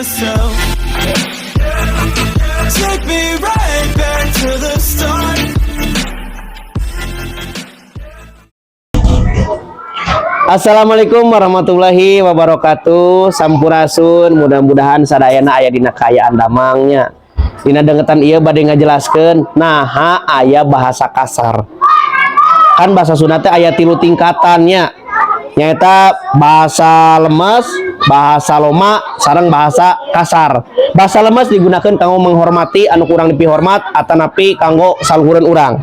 myself. Take me right back to the start. Assalamualaikum warahmatullahi wabarakatuh. Sampurasun, mudah-mudahan sadayana aya dina kaayaan damang nya. Dina dengetan ieu bade ngajelaskeun naha aya bahasa kasar. Kan bahasa Sunda teh aya tilu tingkatannya, nyaeta bahasa lemes, bahasa loma, sareng bahasa kasar. Bahasa lemes digunakan kanggo menghormati anu kurang dipihormat atanapi kanggo saluhureun urang.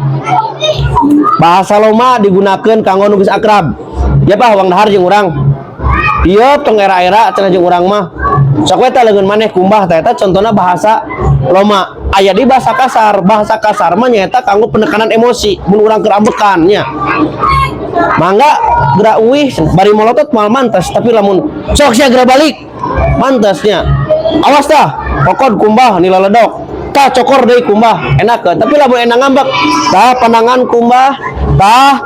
Bahasa loma digunakan kanggo nu geus akrab. Ya, Pak, wang dahar jeung urang. Iya, tong era-era cenah jeung urang mah. Sok we tah leungeun maneh kumbah tah, eta contohna bahasa loma. Aya di bahasa kasar. Bahasa kasar mah nyaeta kanggo penekanan emosi mun urang keur ambekan nya. Mangga gerak uih bari molotot moal mantes, tapi lamun sok sia geura balik mantesnya. Awas tah, kokod kumbah nilaledok. Tah, cokor deui kumbah, enakeun. Tapi lamun enak ngambek, tah pandangan kumbah, tah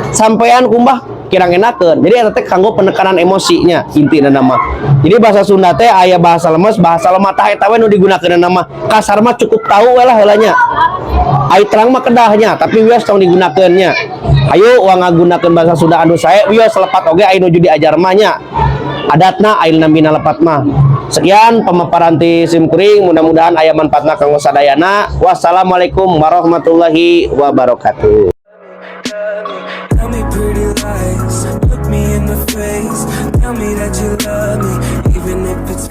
sampean kumbah, kirang enakeun. Jadi eta teh kanggo penekanan emosinya intina mah. Jadi bahasa Sunda teh aya bahasa lemes, bahasa lemah, tah eta we nu digunakeun mah. Kasar mah cukup tahu we lah heula nya. Ai terang mah kedahnya, tapi wios tong digunakeun nya. Ayo urang ngagunakeun bahasa Sunda anu sae, wios lepat oge aya nuju diajar mah nya. Adatna aya namina lepat mah. Sekian pemaparan ti sim kuring, mudah-mudahan aya manfaatna kanggo sadayana. Wassalamualaikum warahmatullahi wabarakatuh. Tell me pretty lies, look me in the face. Tell me that you love me, even if it's